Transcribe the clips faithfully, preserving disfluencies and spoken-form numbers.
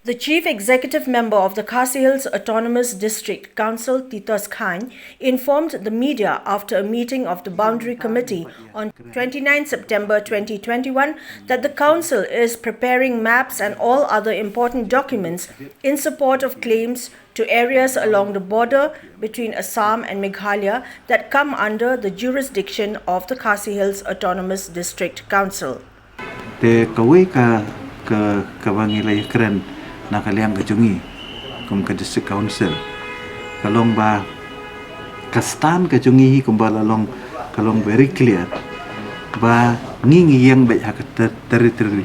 The Chief Executive Member of the Khasi Hills Autonomous District Council, Titos Chyne, informed the media after a meeting of the Boundary Committee on twenty-ninth September twenty twenty-one that the council is preparing maps and all other important documents in support of claims to areas along the border between Assam and Meghalaya that come under the jurisdiction of the Khasi Hills Autonomous District Council. Te kawei ka, ka, kaba ngi la ïakren na ka liang ka jong ngi kum ka District Council, ka long ba ka stand ka jong ngi hi kumba la long, ka long very clear ba ngi ngi ïeng beit ha ka ter-, territory,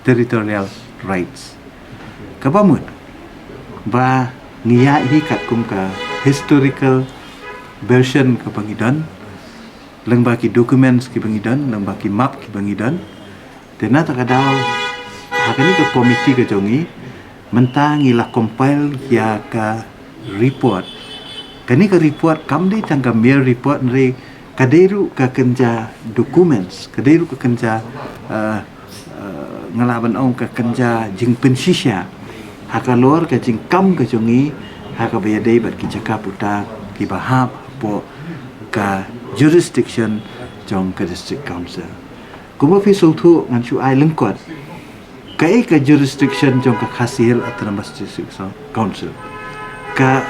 territorial rights. Kaba mut ba ngi ïaid hi katkum ka historical version kaba ngi don, lyngba ki documents kiba ngi don, lyngba ki map kiba ngi don. Te na kata ka daw, ha kane ka committee ka jong ngi, mynta ngi la compile ïa ka report. Kane ka report kam dei tang ka mere report, hynrei ka dei ruh ka kynja documents, ka dei ruh ka kynja, uh, uh, nga lah ban ong ka kynja jingpynshisha ha ka lor ka jingkam ka jong ngi ha kaba ïadei bad ki jaka puta kiba hap hapoh ka jurisdiction jong ka District Council. Kumba phi sngewthuh, ngan shu ai lyngkot kaei ka jurisdiction jong ka Khasi Hills Autonomous District Council. Ka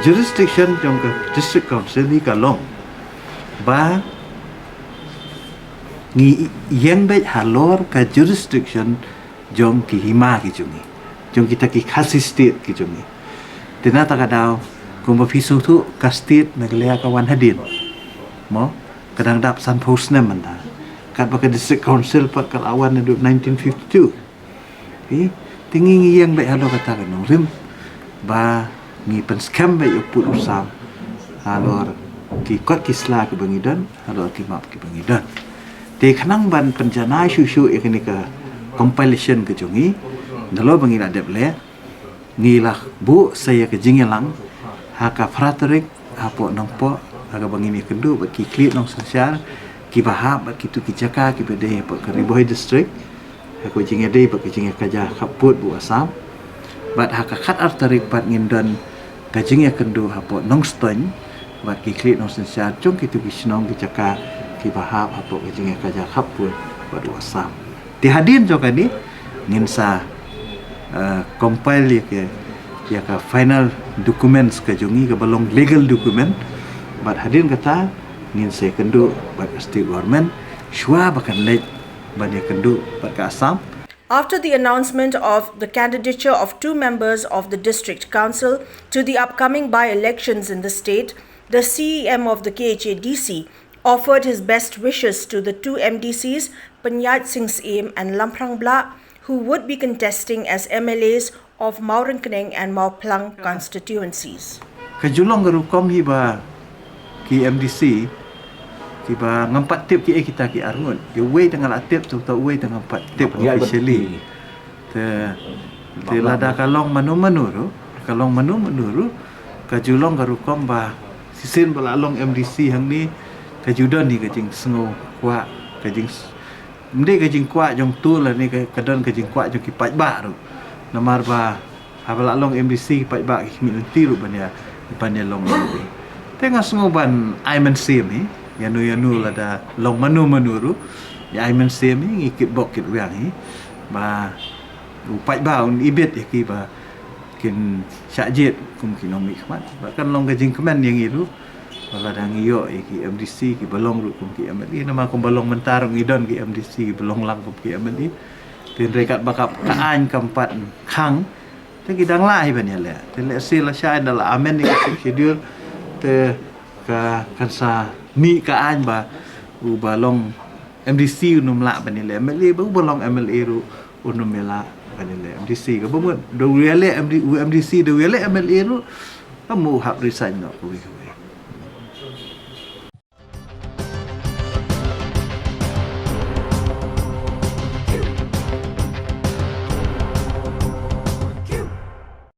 jurisdiction jong ka District Council hi ka long ba ngi ïeng beit halor ka jurisdiction jong ki hima ki jong ngi, jong kita ki Khasi State ki jong ngi. Te na kata ka daw, kumba phi sngewthuh, ka State Meghalaya ka wan hadien, mo, ka dang dap sanphew snem mynta. Katba ka District Council pat ka la wan naduh nineteen fifty-two. Phi, te ngi ngi ïeng beit halor kata ka nongrim ba ngi pynskhem beit ïa u pud u sam halor ki kot ki sla kiba ngi don, halor ki map kiba ngi don. Te khnang ban pynjanai shuh shuh ïa kane ka compilation ka jong ngi, nalor ba ngi la dep leh, ngi la buh sa ïa ka jingïalang ha ka phra tarik hapoh Nongpoh, ha kaba ngin ïakynduh bad ki khlieh nongsynshar kiba hap bad kito ki jaka kiba dei hapoh ka Ri Bhoi District, ha ka jingïadei bad ka jingïakajia khappud bad u Assam. Bad ha ka khatar tarik pat ngin don ka jingïakynduh hapoh Nongstoiñ bad ki khlieh nongsynshar jong kito ki shnong ki jaka kiba hap hapoh ka jingïakajia khappud bad u Assam. Te hadien jong kane ngin sa, uh, compile ïa ka, ïa ka final documents ka jong ngi, kaba long legal document. Bad hadien kata ngin sa ïakynduh bad ka State Government shuwa ba kan leit ban ïakynduh bad ka Assam. After the announcement of the candidature of two members of the District Council to the upcoming by-elections in the state, the C E M of the K H A D C offered his best wishes to the two M D Cs, Pyniaid Sing Syiem and Lamphrang Blah, who would be contesting as M L As of Mawryngkneng and Mawphlang constituencies. Ka ju long ka rukom hi ba ki M D C kiba ngam pat tip kiei kita ki arngut. Ïa uwei te nga la tip, te uta uwei te ngam pat tip officially. Te, te lada ka long mano mano ruh, ka long mano mano ruh, ka ju long ka rukom ba shisien ba la long M D C hangne, ka ju don hi ka jingsngew kwah, ka jing, ym dei ka jingkwah jong uto lane ka, ka don ka jingkwah jong ki paidbah ruh. Namar ba haba la long M D C ki paidbah ki khmih lynti ruh ban ïa, ban ïa long M L A. Te nga sngew ban ai mynsiem hi, ïano ïano lada long mano mano ruh, ïa ai mynsiem hi, ngi kit bok kit wiang hi ba u paidbah un ibit ïa ki ba kin shah jied kum ki nongmihkhmat. Ba kan long ka jingkmen ïa ngi ruh ba lada ngi ïoh ïa ki M D C kiba long ruh kum ki M L A, namar kumba long mynta ruh ngi don ki M D C kiba long lang kum ki M L A. Te hynrei katba ka, ka aiñ kam pat khang, te ki dang lah hi ban ïaleh. Te lehse lashai da la amend ïa ka Sixth Schedule, te ka, kan sa mih ka aiñ ba uba long M D C un ym lah ban ïaleh M L A, ba uba long M L A ruh un ym lah ban ïaleh M D C. Kaba mut da u ïaleh M D, u M D C da u ïaleh M L A ruh, ka mut u hap resign noh kawei kawei.